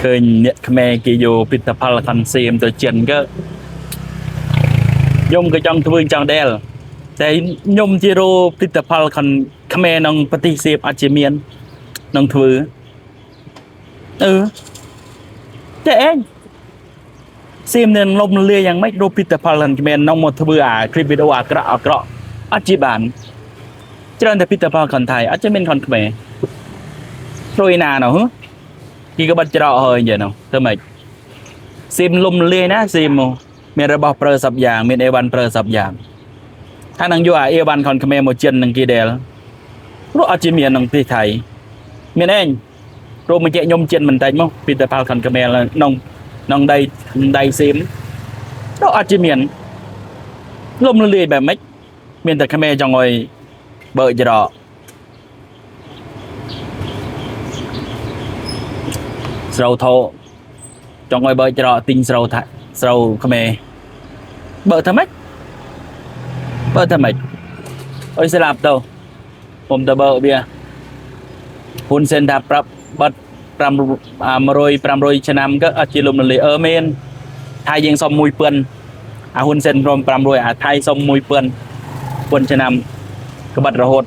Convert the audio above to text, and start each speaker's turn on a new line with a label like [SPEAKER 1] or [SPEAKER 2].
[SPEAKER 1] ឃើញអ្នកខ្មែរគេយកផលិតផលខនសៀមទៅចិនក៏ខ្ញុំក៏ចង់ធ្វើចង់ដែរតែខ្ញុំជារោផលិតផលខនខ្មែរក្នុងប្រទេសសៀមអត់ជាមាននឹងធ្វើអឺតែឯងសៀមនឹងលំលាយយ៉ាងម៉េចរោផលិតផលខនខ្មែរនងមកធ្វើអាคลิปវីដេអូអាក្រក់អាក្រក់អត់ជាបានច្រើនតែផលិតផលខនថៃអត់ជាមានខនខ្មែរត្រួយណានោះហ៎គេក៏បាត់ច្រកហើយយ៉ាងនោះធ្វើម៉េចសៀមលំលាយណាសៀមមកមានរបស់ប្រើសពយ៉ាងមានអេវ៉ាន់ប្រើសពយ៉ាងថានឹងយកអាអេវ៉ាន់ខនខ្មែរមកចិននឹងគេដែលព្រោះអត់ជាមានក្នុងប្រទេសថៃមានឯងព្រោះមកជាខ្ញុំចិនមិនតិចមកពីតែផលខនខ្មែរក្នុងក្នុងដីដីសៀមတော့អត់ជាមានលំលាយបែបម៉េចមានតែខ្មែរចង់ឲ្យបើកច្រកស្រូវថោចង់ឲ្យបើកច្រកទិញស្រូវថាស្រូវខ្មែរបើកធ្វើម៉េចបើកធ្វើម៉េចអុយស្លាប់ទៅខ្ញុំទៅបើកវាហ៊ុនសេនថាប្រាប់បិទ5 100 500ឆ្នាំក៏អត់ជាលំរលាយអឺមែនថៃយើងសុំ1000អាហ៊ុនសេនព្រម500អាថៃសុំ1000ប៉ុនឆ្នាំក្បិតរហូត